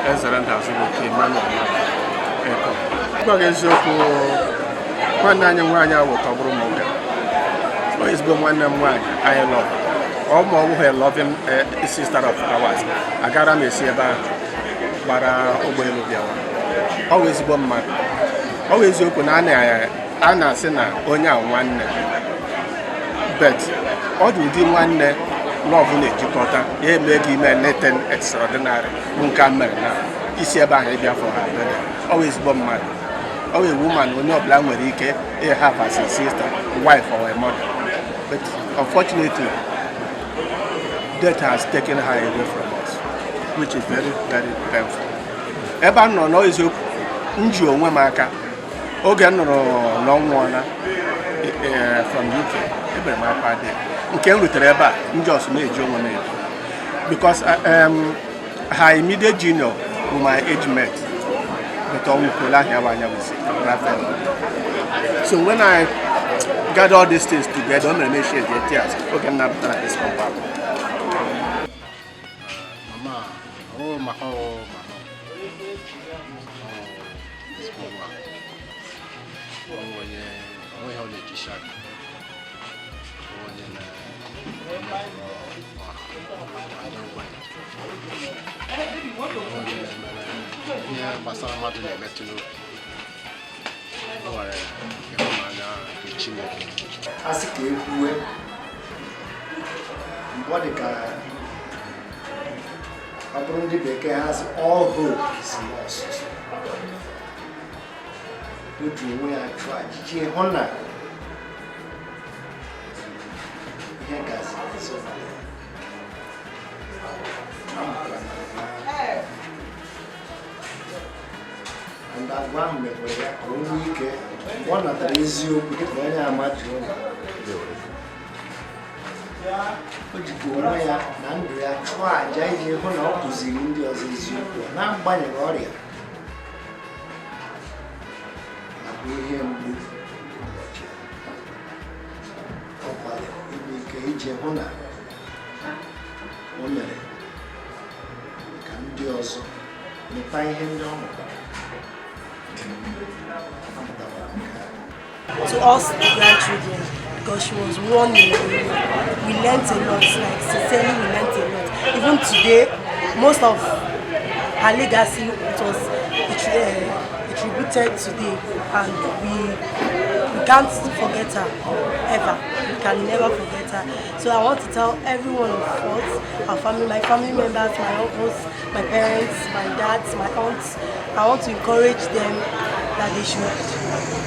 Eze Azubuike Emmanuel Eko. Gwa gị eziokwu, nwanne anyị nwaanyị ahụ tọgburu m ụka. Ọ ezigbo nwanne m nwaanyị anyị love. Ọ ma ọ bụghị loving sister of ours, agara m esi ebe ahụ gbara ụgbọelu bịawa. Ọ bụ ezigbo mmadụ. Ọ bụ eziokwu na a na-asị na onye a nwanne, but ọ dị ụdị nwanne love na-ejikọta ya eme gị ime nothing extraordinary bụ nke a mere na isi ebe ahụ ịbịa for her burial. Ọ bụ ezigbo mmadụ. Ọ bụ woman onye ọbụla nwere ike have as a sister, wife or a mother, but unfortunately death has taken her away from us, which is very, very painful. Ebe a nọ n'eziokwu, m ji onwe m aka oge m nụrụ na ọ nwụọla from UK, ebere m akwa dị nke m rutere ebe a, m just na-eji onwe m eji because her immediate junior bụ my age mate, but ọ nwụkwuola ahụ ya bụ anya wisi. So when I gather all these things together, o mere m shed tears oge m na-apụtara this compound. Mama, ọ maka ọ mama, ọ ezigbo nwa. Ọ onye onwe ihe ọ na-ejishi aka. Ọ onye na-emefuru ọha ndị ogbenye. Ọ onye na-emere ihe gbasara mmadụ na-emetụ n'obi. O nwere ịhụnanya nke Chineke. A sị ka e kwuwe, mgbe ọ dị ka ọ bụrụ ndị bekee ha sị, "All hope is lost," o ji onwe ya chụọ aja hụ na ihe gaziri ezinụlọ ya. Amụtara m agwa ahụ, and agwa ahụ mekwara ya ka o nwee ike mgbe ọ natara eziokwu dịka onye ama Jehova. O jikwa onwe ya na ndụ ya chụọ àjà iji hụ na ọ kụziri ndị ọzọ eziokwu a, n'agbanyeghị ọrịa nakwa ihe mgbu ụbọchị. Ọ gbalịrị inwe ike iji hụ na o mere ka ndị ọzọ mụta ihe ndị ọ mụtara. Amụtakwara nke a. To us, the grandchildren, because she was one in a million. We learnt a lot, like, sincerely, we learnt a lot. Even today, most of her legacy, it was attributed today, and we can't forget her ever. We can never forget her. So I want to tell every one of us, our family, my family members, my uncles, my parents, my dads, my aunts, I want to encourage them that they should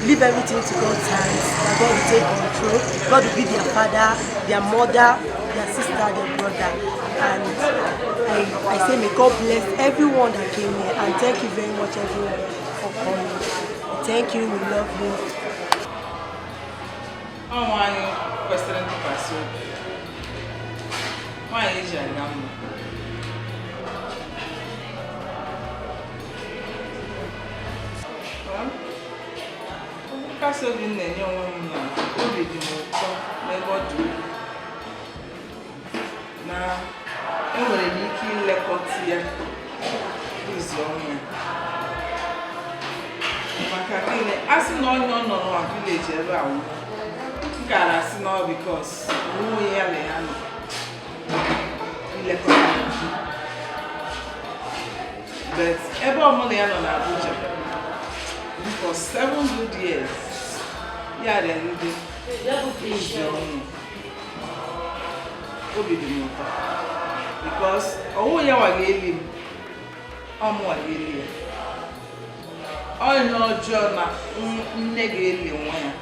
leave everything to God's hands, that God will take control. God will be their father, their mother, their sister, their brother. And I say may God bless everyone that came here, and thank you very much, everyone, for coming. Thank you, we love you. Ọ nwaanyị kwesịrị ntụkwasị obi, nwaanyị eji aga mma. Well, nkasi obi m na-enye onwe m na obi dị m ụtọ n'ebe ọ dị ukwuu na enwere m ike ilekọta ya izu ọnwa ya. Maka gịnị? A sị na onye ọ nọ na village ebe a nwụọ, m gara asị na ọ because onwe ya na ya nọ ilekọta ya, but ebe ọmụla ya nọ na Abuja for 7 good years, ya rịagide izu ọnwụ, obi dị m ụtọ because ọwụ ya nwa ga-eli m, ọ mụnwa ga-eli ya. Onye ọjọọ na nne ga-eli nwa ya.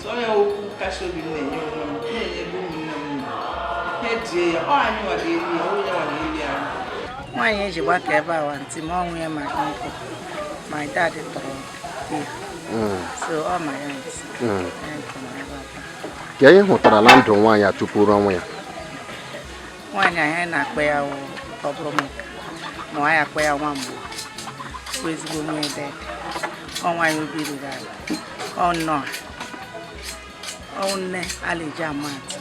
So ya okwu nkasi obi m na-enye onwe m, na-enye ebe ụmụnne m nọ, ha die ya, ọ anyị nwa ga-eli ya, ọ ya nwa ga-eli anyị. Nwaanyị eji gbakọ ebe a, aunty m, ọnwụ ya, my uncle, my dad tọrọ di ya, so ọ my aunt. Anyị nọ ebe a taa. Ka ihe hụtara na ndụ nwaanyị a tupu ruo ọnwụ ya? Nwaanyị anyị na-akpọ ya wụ ọ bụrụ m ma anyị akpọ ya nwa mgbe bụ ezigbo nwunye dede. Ọ nwaanyị obi ruru ala, ọ nnọọ, ọ nne a na-eji ama atụ,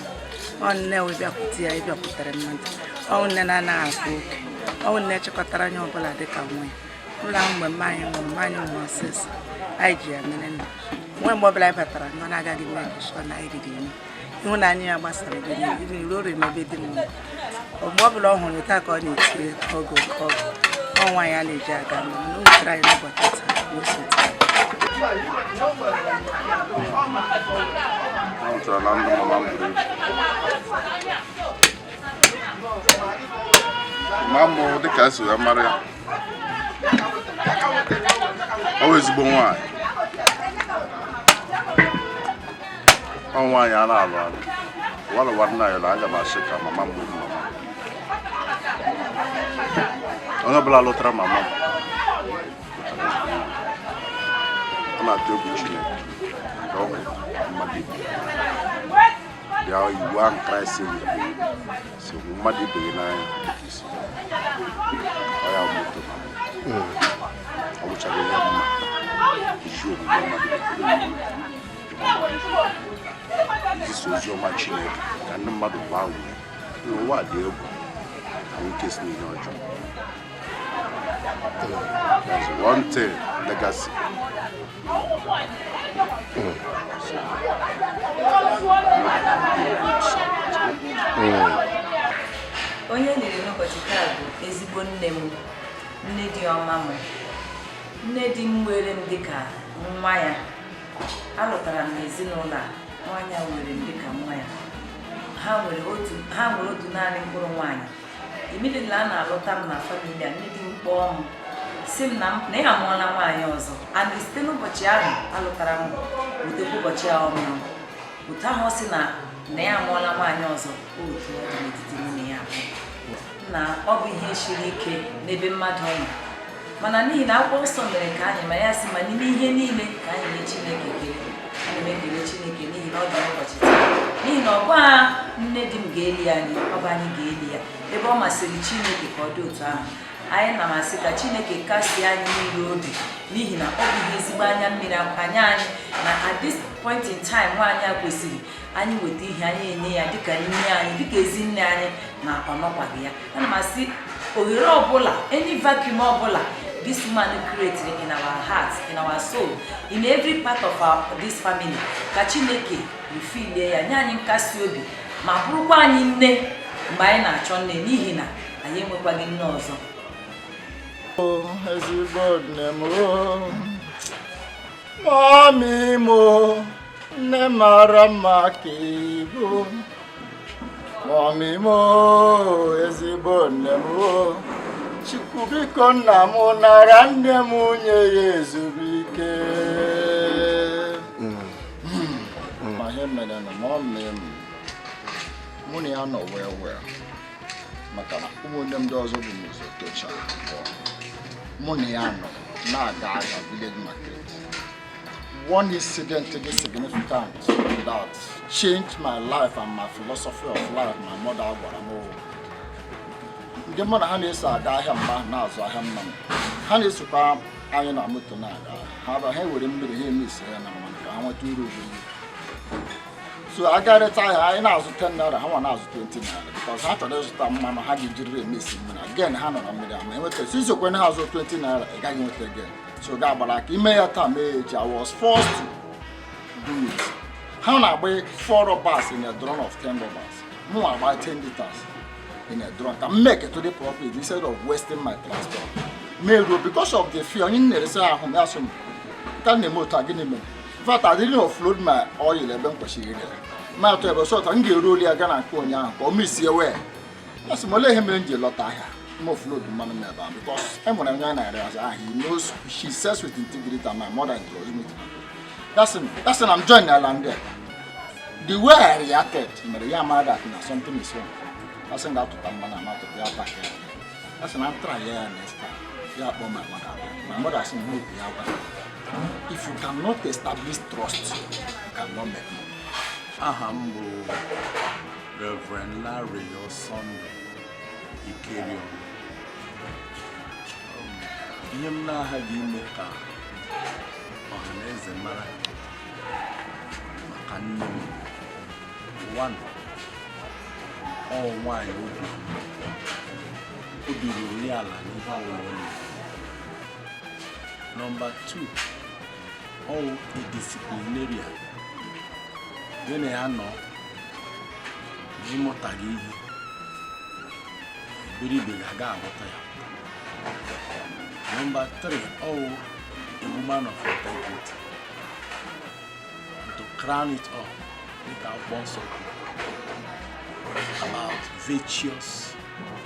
ọ nne wee bịakwute ya, ịbịakwutere mmadụ, ọ nne na-anaghị akpa oke. Ọ bụ nne chịkọtara onye ọbụla dịka nwa ya. Ụlọ ahụ mgbe mma anyị nwụrụ, mma anyị nwụrụ ọsịsọ, anyị ji ya mere nna. Nwe mgbe ọbụla anyị batara, nọ na-agaghị mee sure na anyị riri nri. Ịhụnanya ya gbasara ebe niile, even ruo n'ebe di m nọ. Mgbe ọbụla ọ hụrụ taa ka ọ na-eti oge oke ọgụ. Ọ nwaanyị a na-eji aga mma, mana o wutere anyị n'ụbọchị taa na o so taa. Ahụtara na ndụ mama m buru ibu. Mama m, dịka esi wee mara ya, ọ bụ ezigbo nwaanyị. Ọ nwaanyị a na-alụ alụ walụwa nna ya na aga m asị ka mama m gburu mama m. Onye ọbụla lụtara mama m lụtara ezigbo nwaanyị. Ọ na-atụ egwu Chineke nke ọ hụrụ mmadụ ibe ya bịa. Iwu ahụ Kraịst nyere si hụ mmadụ ibe gị n'anya dịka isi ọ ya bụ motto mama m. Ọ bụchara ihe mma ezi omume mmadụ izisa ozi ọma Chineke ka ndị mmadụ gbanwee n'ụwa dị egwu ka nwoke si n'ihe ọjọọ. There's one thing, legacy. So, nobody can be a good servant. Onye liri n'ụbọchị taa bụ ezigbo nne m, nne dị ọma m, nne di m were m dịka nwa ya. Alụtara m n'ezinụlọ a, nwaanyị a were m dịka nwa ya. Ha nwere otu naanị mkpụrụ nwaanyị. Immediately a na-alụta m na family a, nne di m kpọọ m si m na ya amụọla nwaanyị ọzọ. And site n'ụbọchị ahụ alụtara m rutekwa ụbọchị a ọ mụrụ, otu ahụ ọ sị na ya amụọla nwaanyị ọzọ, otu ọ dị n'etiti nwunye ya abụọ na ọ bụ ihe siri ike n'ebe mmadụ nọ. Mana n'ihi na akwụkwọ nsọ mere ka anyị ma ya sị ma n'ime ihe niile ka anyị nye Chineke ekele, ana m ekele Chineke n'ihi na ọ dị n'ụbọchị taa, n'ihi na ọ bụ nne di m ga-eli anyị, ọ bụ anyị ga-eli ya. Ebe ọ masịrị Chineke ka ọ dị otu ahụ, anyị na masị ka Chineke kasie anyị niile obi, n'ihi na ọ bụ ihe ezigbo anya mmiri anya anyị na at this point in time nwaanyị a kwesịrị anyị weta ihe anyị enye ya dịka nne anyị, dịka ezi nne anyị, na ọ nọkwaghị ya. Ana m asị oghere ọbụla, any vacuum ọbụla this woman created in our heart, in our soul, in every part of our this family, ka Chineke refilie ya, nye anyị nkasi obi, ma bụrụkwa anyị nne mgbe anyị na-achọ nne, n'ihi na anyị enwekwaghị nne ọzọ. Ezigbo nne m o, mummy m o, nne mara mma ka ịbụ. Mummy m o, ezigbo nne m o, Chukwu biko nna m nara nne m nye ya ezumike. Ma ihe mere na mummy m, mụ na ya nọ wee wee maka na ụmụnne m ndị ọzọ bụ m ụzọ tochara abụọ. Mụ na ya nọ na-aga ahịa village market. One incident dị significant that changed my life and my philosophy of life, my mother gwara m, ndị mụ na ha na-eso aga ahịa mgbe ahụ na-azụ ahịa mmanụ, ha na-esokwa anyị na moto na-aga. Ha ba ha were mmiri ha emesi ya na mmanụ ka ha nweta uru obere. So agarịta ahịa, anyị na-azụ 10 naira, ha nwa na-azụ 20 naira, because ha chọrọ ịzụta mmanụ ha ga-ejiriri emesi mmiri. Again, ha nọ na mmiri ama enweta. So isokwe na ha azụ 20 naira, ị gaghị nweta again. So ga agbara aka ime ya taa mee ya echi. I was forced to do it. Ha na-agba 4 rubbers in a drum of 10 rubbers, mụ agba 10 liters in a drum ka m make to the profit instead of wasting my transport. Mee ruo, because of the fear, onye m na-eresi ahụ m ya sị m ka m na-eme otu a, gịnị mere? In fact, I didn't offload my oil ebe m kwesịrị ire ya. Ma atụ ebe sọta m ga-eru olu ya gaa na nke ụnyaahụ ka ọ misie wee ya sị m olee ihe mere m ji lọta ahịa m offload mmanụ m ebe a, because e nwere onye a na-ere azụ ahụ. He knows she sells with integrity and my mother introduced me to her. That's I'm join ala ndị a. The way I reacted mere ya mara that na something is wrong. Asị m ga-atụta mmanụ ama atụta ya pack ya. Asị na m try ya next time. Ya kpọọ my mother. My mother sị m hope ya gwa, if you cannot establish trust, you cannot make money. Aha m bụ Reverend Larry Sunday Ikerion. Ihe m na-aghaghị ime ka ọha na eze mara maka nne m, one, ọ nwaanyị obi ọma. Obi ruru ya ala n'ihe ọbụla ọ na-eme. Number 2, ọ wụ a disciplinarian. Gị na ya nọ na ịmụtaghị ihe, iberibe ga-aga aghọta ya. Number 3, ọ wụ a woman of integrity. And to crown it all, dịka Akwụkwọ Nsọ kwuru about virtuous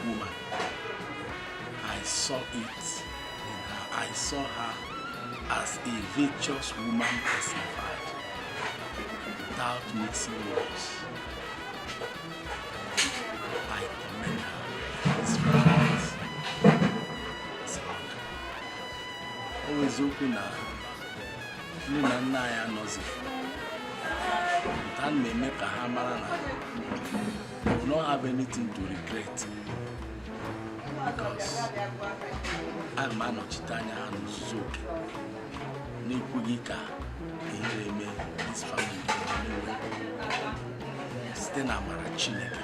woman, I saw it in her. I saw her as a virtuous woman personified, without mixing words. I commend her. This right is honor. Ọ bụ eziokwu na nne na nna anyị anọzi, but a na-eme ka ha mara na they will not have anything to regret, because aga m anọchite anya ha n'ozuzu oke na-ekwughị ka ihere eme this family in any way, site na amara Chineke.